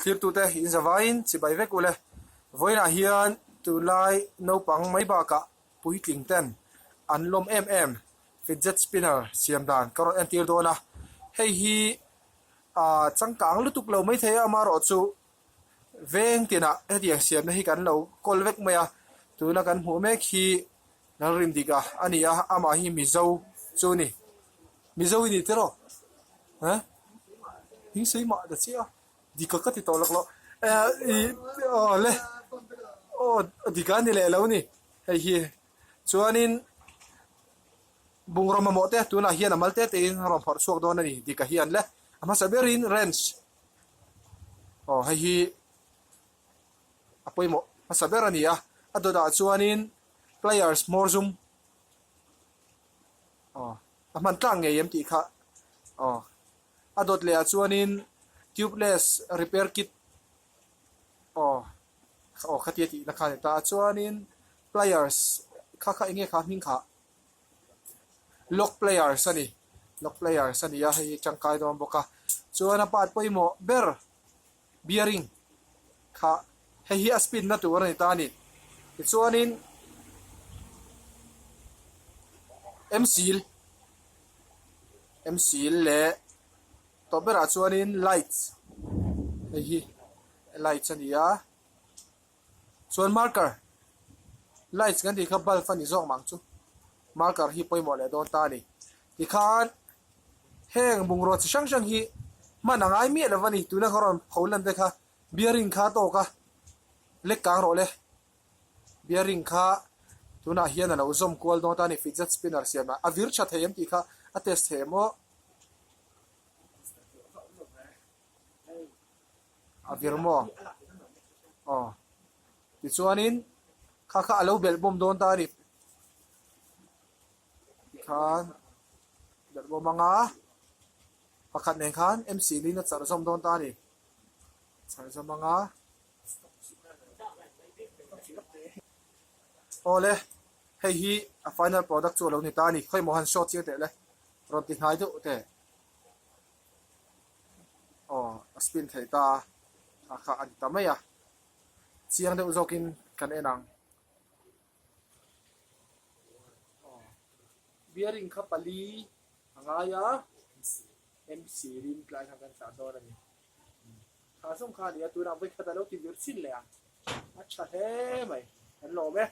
Thlirtute in zavaiin chibai vek ule. Vawiinah hian tunlai naupang mai bakah puitling ten an lawm em em fidget spinner siam dan ka rawn entir dawn a. Hei hi ah changkang lutuk lo maithei a amaherawh chu veng tinah hetiang siamna hi kan lo kawl vek mai a. Tuna kan hmuh mek hi Lalrindika a ni a, amah hi Mizo chu a ni. Mizo i ni tiraw? Huh? Hing sei mah ta chiah a, dika ka ti tawh lak loh. Eh i aw le aw dika a ni leh lo ni hei hi. Chuanin bungraw mamawh te tunah hian a mal te tein a rawn phawrh chhuak dawn a ni dika hian le. A hmasa berin wrench aw hei hi a pawimawh hmasa ber a ni a, a dawtah chuanin pliers hmawr zum aw a hman tlak ngei em tih kha aw a dawt leh ah chuanin tubeless repair kit aw aw khatia tihna kha a ni ta a chuanin pliers kha kha eng nge kha hming khah lock pliers a ni lock pliers a ni a hei hi tangkai dawn bawk a chuan a part pawimawh ber. Bearing kha hei hi a spin na tur a ni ta a ni. Tichuanin M-seal M-seal leh tawp berah chuanin lights hei hi lights a ni a chuan marker lights kan tih kha bulb a ni zawk mah ang chu marker hi pawimawh leh dawn ta a ni tikhan. Heng bungrua chi hrang hrang hi hman a ngai miah lo a ni. Tuna ka rawn pho lan te kha bearing kha a tawk a, lek kang rawh le. Bearing kha tunah hian a lo zawm kual dawn ta a ni fidget spinner siam ah. A vir tha thei em tih kha a test thei em aw. A vir maw? Aw. Tichuanin kha kha a lo belh bawm dawn ta a ni. Tikhan belh bawm anga pakhat nen khan MC lin a charh zawm dawn ta a ni. Charh zawm anga Awle hei hi a final product chu a lo ni ta a ni. Khawimaw han show chiang teh le rawn ti hnai deuh teh. Aw a spin thei ta a kha a ni ta mai a. Chiang deuh zawkin kan en ang. Bearing kha pali a ngai a MC rin tlai kha kan chah dawn a ni. Kha zawng kha a ni a tunah vawikhat a lo ti vir chin leh a, a tha hle mai kan lawm e.